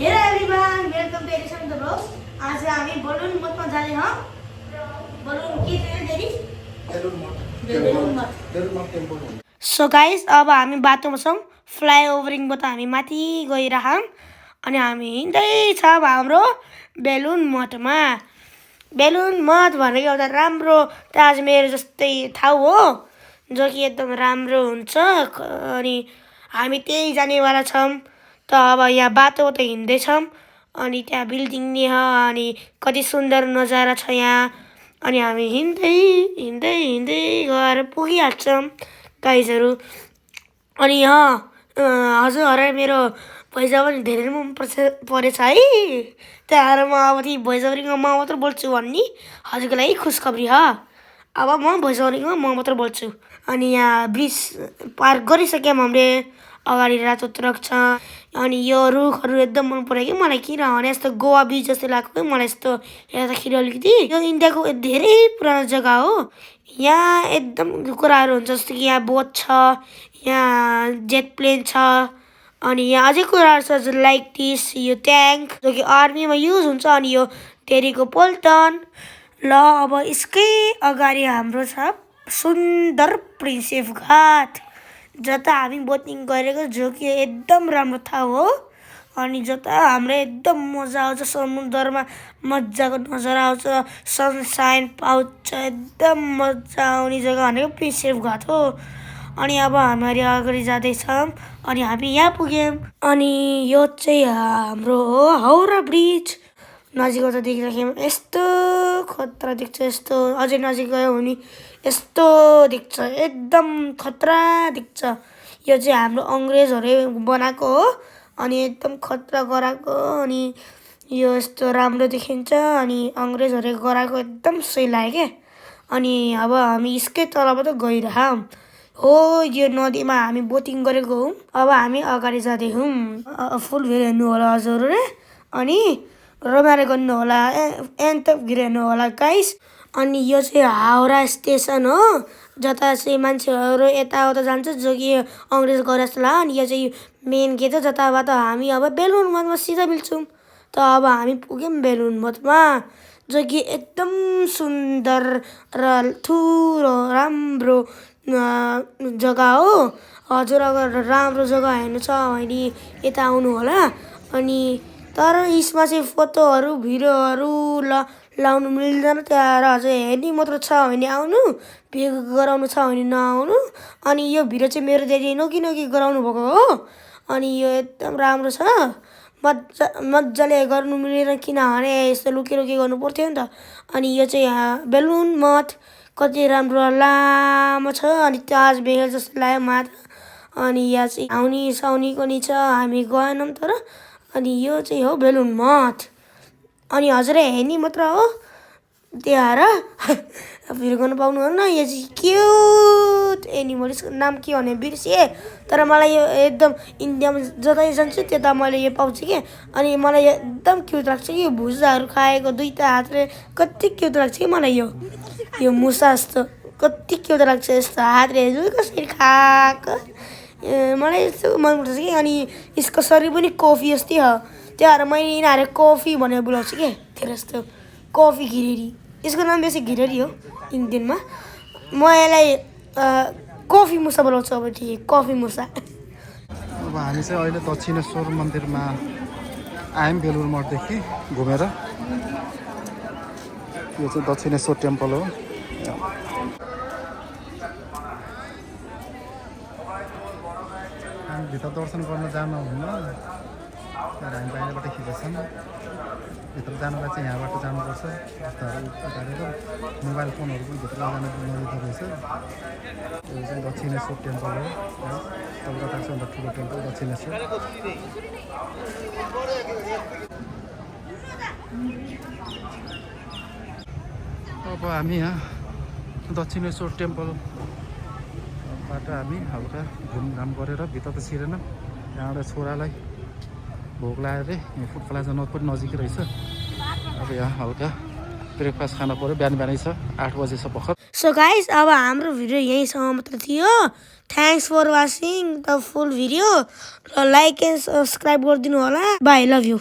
Hello everyone welcome to Edison the blog. आज हामी balloon मठमा जाने हौ। बलुन के थियो देरी बेलुन मठ। सो गाइस अब हामी बाटोमा छौँ। फ्लाइओभरिङबाट हामी माथि गइरहौँ अनि हामी हिँड्दै छ हाम्रो बेलुन मठमा। बेलुन मठ भनेको एउटा राम्रो ताजमहल जस्तै ठाउँ हो जो कि एकदम राम्रो हुन्छ अनि हामी त्यही जानेवाला छौँ। त अब यहाँ बाटोबाट हिँड्दैछौँ अनि त्यहाँ बिल्डिङ नि छ अनि कति सुन्दर नजारा छ यहाँ अनि हामी हिँड्दै हिँड्दै हिँड्दै गएर पुगिहाल्छौँ गाइजहरू। अनि हजुरहरूलाई मेरो भोइस पनि धेरै मन परेछ है। त्यहाँ म अब ती भोइस ओभरिङमा म मात्र बोल्छु भन्ने हजुरको लागि खुसखबरी हो। अब म भोइस ओभरिङमा म मात्र बोल्छु। अनि यहाँ ब्रिज पार गरिसक्यौँ हामीले। अगाडि रातो ट्रक छ अनि यो रुखहरू एकदम मन पऱ्यो कि मलाई किनभने यस्तो गोवा ब्रिज जस्तो लाग्यो कि मलाई यस्तो हेर्दाखेरि अलिकति। यो इन्डियाको धेरै पुरानो जग्गा हो। यहाँ एकदम कुराहरू हुन्छ जस्तो कि यहाँ बोट छ, यहाँ जेट प्लेन छ अनि यहाँ अझै कुराहरू छ लाइक दिस यो ट्याङ्क जो कि आर्मीमा युज हुन्छ अनि यो टेरीको पोल्टन। ल अब यसकै अगाडि हाम्रो छ सुन्दर प्रिन्सेप घाट जता हामी बोटिङ गरेको जो कि एकदम राम्रो ठाउँ हो अनि जता हाम्रो एकदम मजा आउँछ। समुद्रमा मजाको नजारा आउँछ, सनसाइन पाउँछ, एकदम मजा आउने जग्गा भनेको प्रिन्सेप घाट हो। अनि अब हामी अगाडि जाँदैछौँ अनि हामी यहाँ पुग्यौँ अनि यो चाहिँ हाम्रो हो हाउडा ब्रिज। नजिकबाट देखिराख्यौँ यस्तो खतरा देख्छ, यस्तो अझै नजिक गयो भने यस्तो देख्छ, एकदम खतरा देख्छ। यो चाहिँ हाम्रो अङ्ग्रेजहरूले बनाएको हो अनि एकदम खतरा गराएको अनि यो यस्तो राम्रो देखिन्छ अनि अङ्ग्रेजहरूले गराएको एकदम सही लाग्यो क्या। अनि अब हामी यसकै तलबाट गइरहौँ हो। यो नदीमा हामी बोटिङ गरेको हौँ। अब हामी अगाडि जाँदै हौँ। फुल भिडियो हेर्नु होला हजुरहरूले अनि रमाइलो गर्नु होला, एन्ड तक भिडियो हेर्नु होला गाइस। अनि यो चाहिँ हाउडा स्टेसन हो जता चाहिँ मान्छेहरू यताउता जान्छ जो कि अङ्ग्रेज गरे जस्तो लाग्यो। अनि यो चाहिँ मेन गेट हो जताबाट हामी अब बेलुन मठमा सिधा मिल्छौँ। त अब हामी पुग्यौँ बेलुन मठमा जो कि एकदम सुन्दर र ठुलो राम्रो जग्गा हो। हजुर अगर राम्रो जग्गा हेर्नु छ भने यता आउनु होला। अनि तर यसमा चाहिँ फोटोहरू भिडियोहरू लाउनु मिल्दैन। त्यहाँ हजुर हेर्ने मात्र छ भने आउनु, भिडियो गराउनु छ भने नआउनु। अनि यो भिडियो चाहिँ मेरो दिदी नोकी गराउनु भएको हो अनि यो एकदम राम्रो छ। मजाले गर्नु मिलेन किनभने यस्तो लुकी गर्नु पर्थ्यो नि त। अनि यो चाहिँ बेलुन मठ कति राम्रो लामो छ अनि ताजमहल जस्तो लाग्यो माथि। अनि यहाँ चाहिँ आउनी साउनी पनि छ, हामी गएनौँ तर। अनि यो चाहिँ हो बेलुन मठ अनि हजुर हेर्ने मात्र हो त्यहाँ भिडियो गर्नु पाउनुहुन्न। यो चाहिँ क्युट एनिमल, यसको नाम के भने बिर्सेँ तर मलाई यो एकदम इन्डियामा जतै जान्छु त्यता मैले यो पाउँछु कि अनि मलाई यो एकदम क्युट लाग्छ कि भुजाहरू खाएको दुईवटा हातले कति क्युट लाग्छ कि मलाई यो मुसा जस्तो कति क्युट लाग्छ। यस्तो हातले कसरी खाएको मलाई यस्तो मनपर्छ कि। अनि यसको शरीर पनि कफी जस्तै हो त्यहाँ मैले यिनीहरू कफी भनेर बोलाउँछु कि धेरै जस्तो कफी घिरेरी। यसको नाम बेसी घिरेरी हो इन्डियनमा। म यसलाई कफी मुसा बोलाउँछु। अब ठिक कफी मुसा। अब हामी चाहिँ अहिले दक्षिणेश्वर मन्दिरमा आयौँ बेलुर मठदेखि घुमेर। यो चाहिँ दक्षिणेश्वर टेम्पल हो। हामी भित्र दर्शन गर्न जानुहुन्न तर हामी बाहिरबाट खिचेछौँ। भित्र जानुलाई चाहिँ यहाँबाट जानुपर्छ। रस्ताहरू गाडेर मोबाइल फोनहरू पनि भित्र जानु नदिँदो रहेछ। यो चाहिँ दक्षिणेश्वर टेम्पल हो। कलकत्ताको सबभन्दा ठुलो टेम्पल दक्षिणेश्वर। अब हामी यहाँ दक्षिणेश्वर टेम्पलबाट हामी हल्का घुमघाम गरेर भित्र त छिरेन। यहाँबाट छोरालाई भोक लाग्यो अरे यहाँ फुड प्लाजा पनि नजिकै रहेछ। अब यहाँ हल्का ब्रेकफास्ट खान पऱ्यो बिहान बिहानै छ 8 बजे छ भर्खर सो गाइस अब हाम्रो भिडियो यहीँसम्म मात्र थियो thanks for watching the full video र लाइक एन्ड सब्सक्राइब गरिदिनु होला बाई लभ यु